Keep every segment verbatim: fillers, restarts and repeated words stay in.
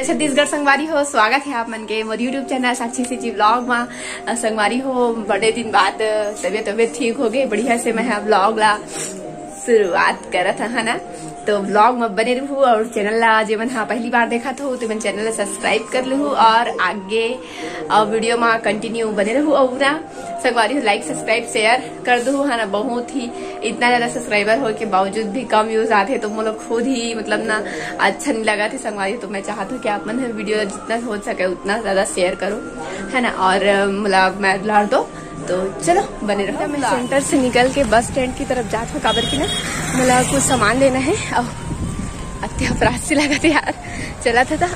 छत्तीसगढ़ संगवारी हो, स्वागत है आप मन के मोर YouTube चैनल साक्षी सीजी व्लॉग मा। अ, संगवारी हो, बड़े दिन बाद, अ, तबीयत, तबीयत ठीक हो गई, बढ़िया से मैं ह व्लॉग ला शुरुआत करत ह, है ना। तो व्लॉग मा बने रहू और चैनल ला जे मन ह पहली बार देखत हो, तो मन चैनल ला सब्सक्राइब कर लहू और आगे, अ, वीडियो मा कंटिन्यू बने रहू। और ना संगवारी हो, लाइक, सब्सक्राइब, शेयर कर दो, है ना। बहुत ही इतना ज्यादा सब्सक्राइबर हो के बावजूद भी कम व्यूज आते, तो मोला खुद ही, मतलब ना, अच्छा नहीं लगा थे संगवारी। तो मैं चाहत हूँ कि आप मन वीडियो जितना हो सके उतना ज्यादा शेयर करो, है ना, और, अ, मोला मैं दुलार दो। तो चलो, बने रहो। मैं सेंटर से निकल के बस स्टैंड की तरफ जात हूँ, काबर की ना मोला कुछ सामान लेना है। अब अति अपराध से लगा थे यार, चला था, था।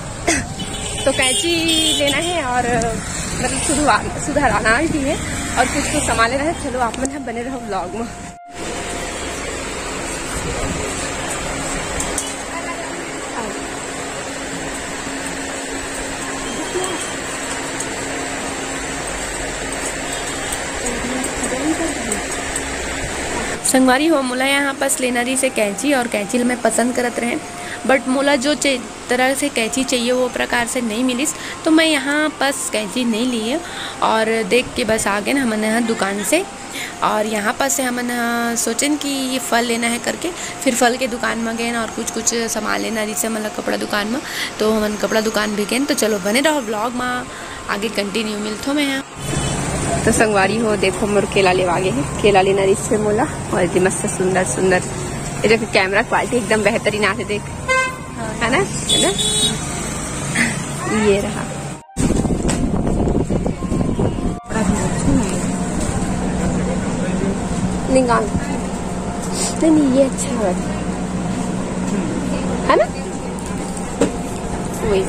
तो कैंची लेना है और, अ, मतलब सुधरवा-, सुधराना भी है और कुछ कुछ सामान लेना है। चलो, आप मन ह बने रहो व्लॉग में। संगवारी हो, मोला यहाँ पास लेना रहिस हे कैंची, और कैंची ल मैं पसंद करत रहें, but मोला जो चे-, तरह से कैंची चाहिए वो प्रकार से नहीं मिलिस, तो मैं यहाँ पास कैंची नहीं लिए और देख के बस आ गए हमन यहाँ दुकान से। और यहाँ पास से हमन ह सोचेन कि ये फल लेना है करके, फिर फल के दुकान में गए और कुछ कुछ सामान लेना रहिस हे हमन ला कपड़ा दुकान में, तो हमन कपड़ा दुकान भी गए। तो चलो बने रहो व्लॉग में, आगे कंटिन्यू मिलथो मैं यहाँ। तो संगवारी हो, देखो मोर केला लेवा गे हे, केला लेना रहिस हे मोला, और ये मस्त सुंदर सुंदर, ये देखो कैमरा क्वालिटी एकदम बेहतरीन आथे, देख, है ना, है ना, ये रहा। निकाल, नहीं, नहीं, ये अच्छा है, है ना, वही।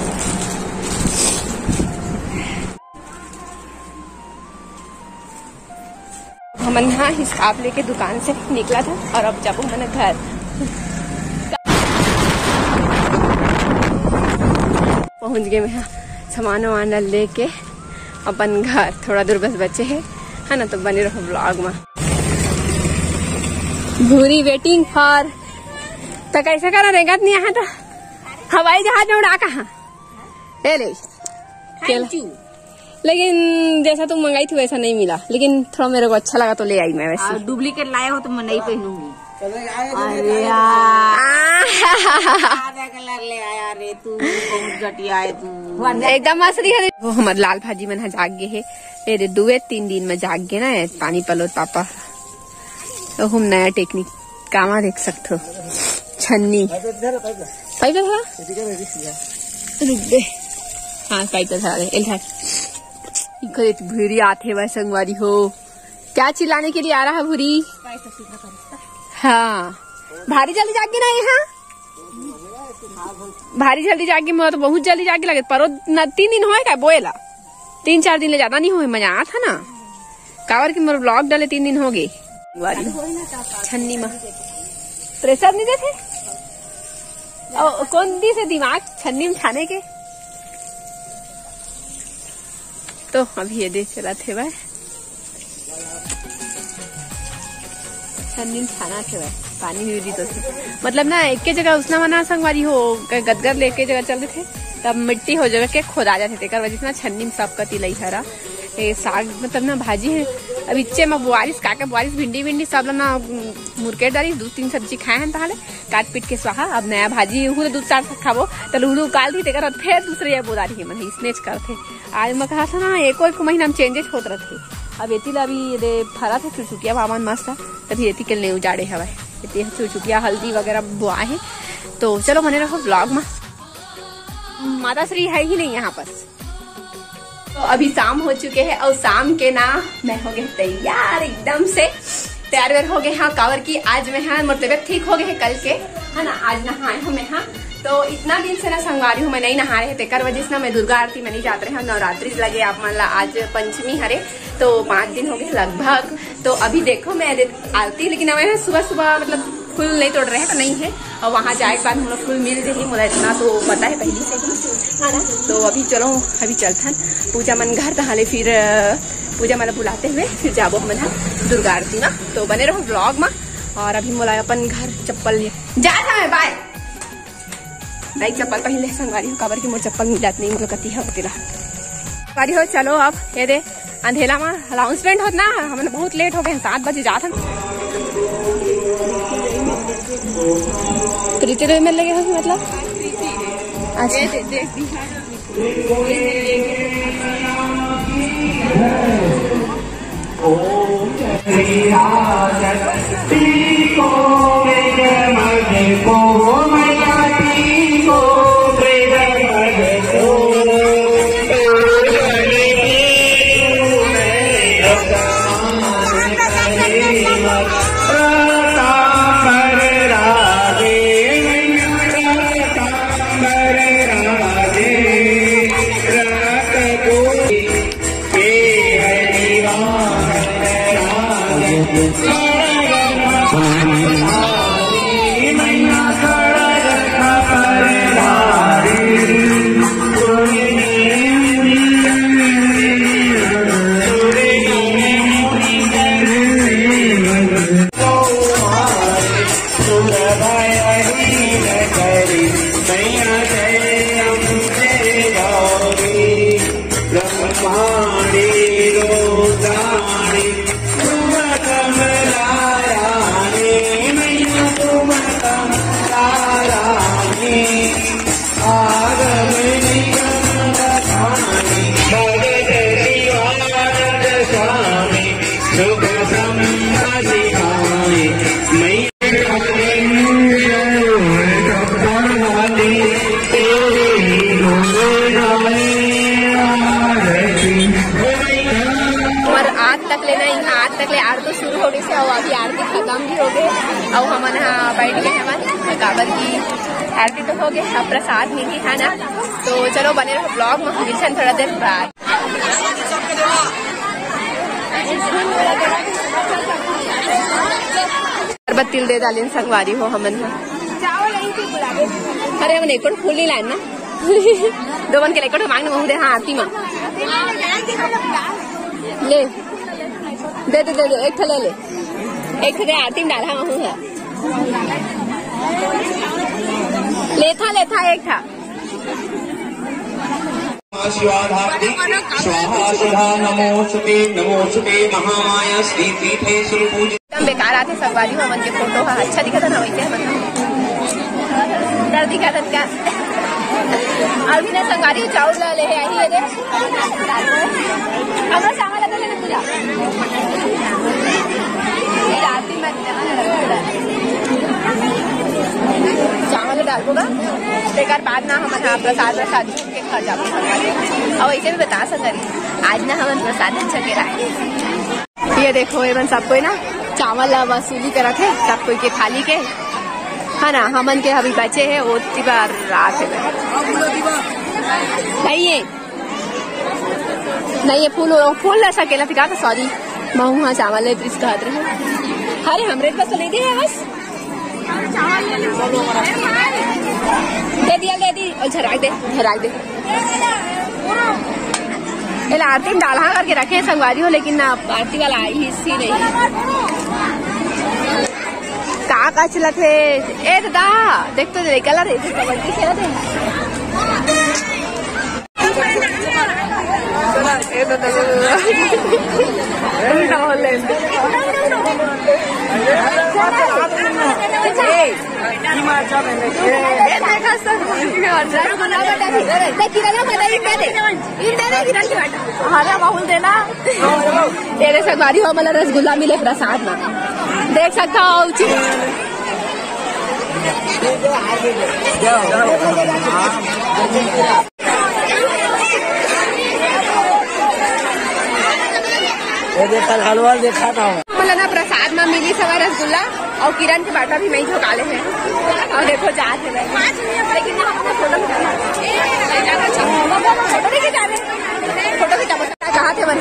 हमन ह हिसाब लेके दुकान से निकला था और अब जाबो हमन घर। पहुंच गए मैं ह सामान वामान लेके अपन घर। थोड़ा दूर बस बचे है, है ना, तो बने रहो व्लॉग में। भूरी waiting for, तो कैसे करा रेंगत नहीं है तो हवाई जहाज में उड़ा कहाँ? ए ले। Thank you। लेकिन जैसा तुम मंगाई थी वैसा नहीं मिला, लेकिन थोड़ा मेरे को अच्छा लगा तो ले आई मैं वैसे। डुप्लीकेट लाए हो तो मैं नहीं पहनूंगी। अरे यार। कलर ले आया रे तू, बहुत घटिया है तू। एकदम मस्त दिखा दे। वो हमर लाल भाजी मन ह जाग गे हे। ए दे, दुए तीन दिन में जाग गे ना, पानी पलोत पापा। तो हम नया टेक्निक कामा देख सकथो। छन्नी। पाइप है? रुक दे। हाँ, पाइप है, धरा दे। एल धर। इखर एक भूरी आथे वह संगवारी हो। क्या चिल्लाने के लिए आ रहा है भूरी? हाँ। भारी जल्दी जाके ना यहाँ। भारी जल्दी जाके, मैं तो बहुत जल्दी जाके लगे। परो न, तीन दिन होए का बोएला? तीन चार दिन ले ज्यादा नहीं होए, मजा आया था ना। काबर कि मोर व्लॉग डाले तीन दिन हो गए। वाली छन्नी में प्रेशर नहीं देते। ओ, कौन दी से दिमाग छन्नी में छाने के? तो अभी ये दे चला थे भाई। छन्नी में छाना थे भाई, पानी नहीं दी तो से। मतलब ना, एक के जगह उसना मना संगवारी हो, क-, गदगर ले एक के जगह चल देथे, तब मिट्टी हो जावे के खोदा जाथे, तेकर वजह से ना छन्नी में सब कती लई हरा। ए, साग मतलब ना भाजी है, अब इच्चे में बुआरिस, काके बुआरिस, भिंडी विंडी सब ला ना, उम, मुरकेट डाली, दू तीन सब्जी खाए हैं ताहले, काट पीट के स्वाहा। अब नया भाजी हूँ दू चार साग खाबो, तो लूलू काल दी, तेकर बाद फिर दूसरे ये बोदा रही, मन इसने करथे। आज मैं कहा था ना, एको एक महीना में चेंजेस होत रहथे। अब एती ला अभी ये दे फरा थे चुचुकिया बामन मस्त, तभी एती के ले उजाड़े हवाए। एती चुचुकिया हल्दी वगैरह बोआ है। तो चलो बने रहो व्लॉग में। माता श्री है ही नहीं यहाँ पर। तो अभी शाम हो चुके हैं और शाम के ना मैं हो गए तैयार एकदम से। तैयार वैयार हो गए हाँ, काबर कि आज मैं हाँ, मोर तबीयत ठीक हो गए है कल के, है ना, आज नहाए हूँ मैं हाँ। तो इतना दिन से ना संगवारी हूँ मैं नहीं नहा रहे, तेकर वजह से ना मैं दुर्गा आरती में नहीं जात रहे हूँ। नवरात्रि लगे आप मन ला, आज पंचमी हरे, तो पाँच दिन हो गए लगभग। तो अभी देखो मैं दे-, आरती, लेकिन अब मैं सुबह सुबह मतलब फूल नहीं तोड़ रहे हैं तो नहीं है, और वहाँ जाए के बाद हम लोग फूल मिल जाही, मोला इतना तो पता है पहले से ही, है ना। तो अभी चलो, अभी चलथन पूजा मन घर, तहाले फिर, अ, पूजा मन बुलाते हुए फिर जाबो हमन ह दुर्गा आरती में। तो बने रहो व्लॉग में। और अभी मोला अपन घर चप्पल ले जा रहा है, बाय। भाई चप्पल पहन ले संगवारी हो, काबर कि मोर चप्पल मिलत नहीं, मोर कति ह तेला। संगवारी हो, चलो अब ये दे अंधेला में अनाउंसमेंट होत ना, हमन बहुत लेट हो गए, सात बजे जात हन। प्रीति तो में लगे हो मतलब? अच्छा। हमर आठ तक ले ना, यहाँ आठ तक ले आठ तो शुरू हो गए से, और अभी आरती खत्म भी हो गए, और हमन हा बैठ गए हवन, काबर की आरती तो हो गए, अब प्रसाद मिली है ना। तो चलो बने रहो ब्लॉग में, मिलते हैं थोड़ा देर बाद। शरबत तिल दे डालेन संगवारी हो हमन हा। अरे हमन एको फूल नहीं लाइन ना। दो मन के एको मांग ना दे, हाँ आरती माँ। ले दे दे दे दे, एक ठो ले ले, एक ठो दे आरती में डाला महू है। लेथा लेथा एक ठा। शिवाधात्मिक स्वाहा सुधा नमोस्तुते नमोस्तुते महामाया श्री पीठे सुरपूजित। एकदम बेकार आथे संगवारी हो, हमन के फोटो हा अच्छा दिखत है ना वैसे हमन। डर दिखत है क्या? अभी ना संगवारी चाउर ला ले हे, आई ये दे। हमरा चावल लगा ले पूरा। ये आरती में चावल डालबो ना, तेकर बाद ना हमन हा प्रसाद प्रसाद के घर जाबो। और ऐसे भी बता सकत, आज ना हमन प्रसाद अच्छा केरा। ये देखो, एमन सब कोई ना चावल ला वसूली करत हे, सब कोई के थाली के, है ना। हमन के अभी बचे हे, ओती बार रात हे। नहीं है, नहीं है, फूल, फूल ला सकेला फिका तो सॉरी, महू हाँ चावल ले प्लीज कहत रहे। अरे हमरे पास तो नहीं दे है बस। दे दिया, दे दी। और झराक दे, झराक दे। एला आरती में डालहा करके रखे हैं संगवारी हो, लेकिन ना आरती वाला आई ही सी नहीं। का का चलत हे? ए दादा, देख तो ले कलर है, कबड्डी खेलत है। अरे राहुल देना। ये देख संगवारी हो, मतलब रसगुल्ला मिले प्रसाद में, देख सकता हो। ये देख, कल हलवा देखा था। हमला ना प्रसाद में मिली सवा रसगुल्ला और किरण के बाटा भी मैं झोंका ले है। और देखो जात है। लेकिन ना हमने फोटो खिंचाना। फोटो लेके जा रहे हैं। फोटो खिंचाबो। कहाँ थे मन?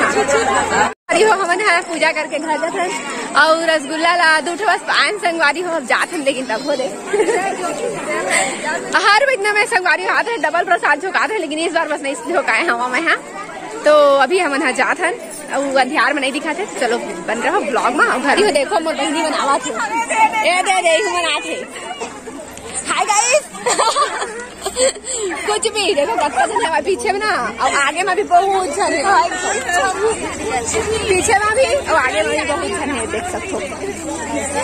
अरे हो, हमन हा पूजा करके घर जात हन और रसगुल्ला ला दू ठो बस आयन संगवारी हो, अब जात हन लेकिन तब हो दे। हर महीना में संगवारी हो आते हैं, डबल प्रसाद झोंकाते हैं, लेकिन इस बार बस नहीं झोंकाए हवा में, हाँ। तो अभी हमन हा जात हन, अउ अंधियार में नहीं दिखाते, तो चलो बन रहो ब्लॉग में। अउ घर ही हो, देखो मोर बहिनी बनावा थे, ए दे दे, इहू बनात हे। हाय गाइस, कुछ भी देखो, कतका झन हे पीछे में ना, अउ आगे में भी बहुत झन हे। पीछे में भी अउ आगे में भी बहुत झन हे, देख सकथो।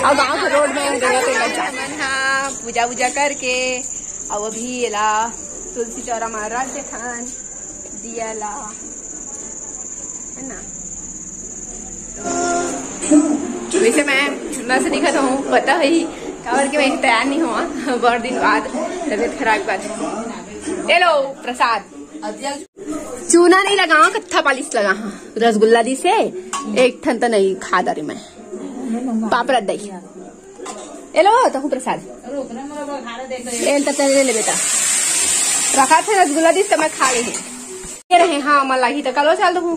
अउ गांव के रोड में गंगा के लग जात। मन हा पूजा वूजा करके, अउ अभी एला तुलसी चौरा में रख देथन दिया ला, है ना? वैसे मैं मस्त दिखत हूँ, पता ही, काबर कि मैं तैयार नहीं हुआ, बहुत दिन बाद, तबीयत खराब के बाद। ये लो प्रसाद। चूना नहीं लगा, कत्था पालिश लगा, हाँ, रसगुल्ला दिस हे, एक ठन तो नहीं खा डारे मैं, पापड़ दही। ये लो, तहूँ प्रसाद। एल त तेरे ले बेटा, रखा थे रसगुल्ला दिस तो मैं खा ली। ये रहे, हाँ, मन लागी तो कलो चल दहूँ।